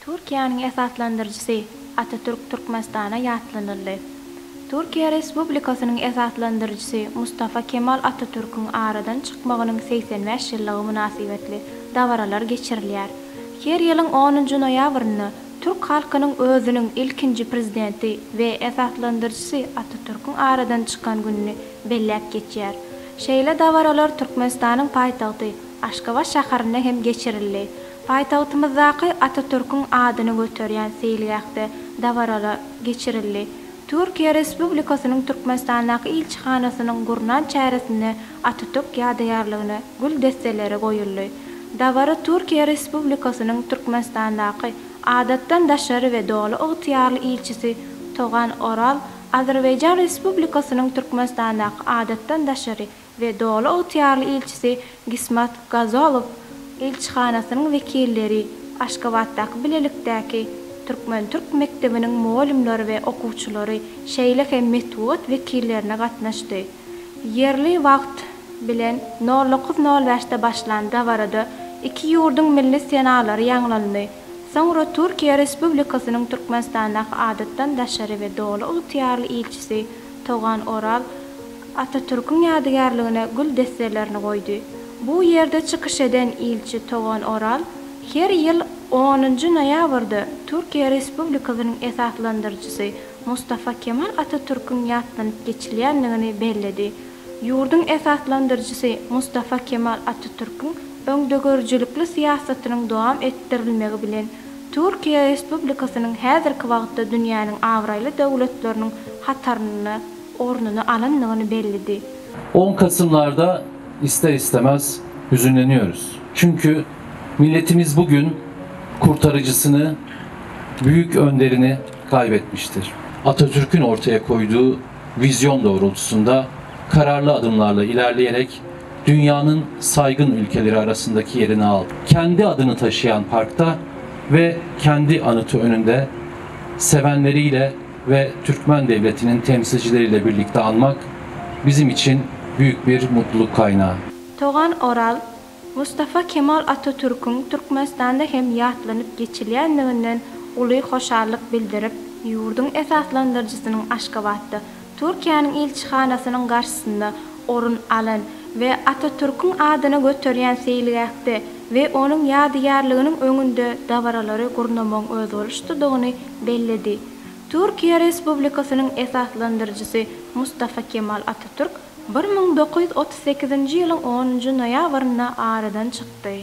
Türkiýäniň esaslandyryjysy Atatürk Türkmenistana ýatlanyldy. Türkiýe Respublikasynyň esaslandyryjysy Mustafa Kemal Atatürküň aradan çykmagynyň 85 ýyllygy mynasybetli dabaralar geçirilýär. Her ýylyň onunjy noýabrynda türk halkynyň özüniň ilkinji prezidenti we esaslandyryjysy Atatürküň aradan çykan gününi belläp geçýär. Şeýle dabaralar Türkmenistanyň paýtagty Aşgabat şäherinde hem geçirildi. Paýtagtymyzdaky Atatürküň adyny göterýän seýilgähde dabaralar geçirildi. Türkiýe Respublikasynyň Türkmenistandaky ilçihanasynyň gurnan çäresinde Atatürk ýadygärligine gül desseleri goýuldy. Dabara Türkiýe Respublikasynyň Türkmenistandaky Adatdan daşary we Doly ygtyýarly ilçisi Togan Oral, Azerbaýjan Respublikasynyň Türkmenistandaky Adatdan daşary we Doly ygtyýarly ilçisi Gismat Gazalow, ilçihanasynyň wekilleri, Aşgabatdaky bilelikdäki türkmen-türk mekdebiniň mugallymlary we okuwçylary, şeýle hem metbugat wekillerine gatnaşdy. Ýerli wagt bilen nol dokuz nol bäşde başlan dabarada iki ýurduň milli senalary ýaňlandy. Soňra Türkiýe Respublikasynyň Türkmenistandaky Adatdan daşary we Doly ygtyýarly ilçisi Togan Oral Atatürküň ýadygärligine gül desselerini goýdy. Bu ýerde çykyş eden ilçi Togan Oral her ýyl onunjy noýabrda Türkiýe Respublikasynyň esaslandyryjysy Mustafa Kemal Atatürküň ýatlanyp geçilýändigini belledi. Ýurduň esaslandyryjysy Mustafa Kemal Atatürküň öňdegörüjilikli syýasatynyň dowam etdirilmegi bilen Türkiýe Respublikasynyň häzirki wagtda dünýäniň abraýly döwletleriniň hatarynda ornuny alandygyny belledi. 10 Kasımlarda ister istemez hüzünleniyoruz. Çünkü milletimiz bugün kurtarıcısını, büyük önderini kaybetmiştir. Atatürk'ün ortaya koyduğu vizyon doğrultusunda kararlı adımlarla ilerleyerek dünyanın saygın ülkeleri arasındaki yerini aldı. Kendi adını taşıyan parkta ve kendi anıtı önünde sevenleriyle ve Türkmen devletinin temsilcileriyle birlikte anmak bizim için büyük bir mutluluk kaynağı. Togan Oral, Mustafa Kemal Atatürküň Türkmenistanda hem ýatlanyp geçilýändiginden uly hoşallyk bildirip, ýurduň esaslandyryjysynyň Aşgabatda Türkiýäniň ilçihanasynyň garşysynda orun alan we Atatürküň adyny göterýän seýilgähde we onuň ýadygärliginiň öňünde dabaralary gurnamagyň özboluşlydygyny belledi. Türkiýe Respublikasynyň esaslandyryjysy Mustafa Kemal Atatürk 1938-nji ýylyň onunjy noýabrynda aradan çykdy.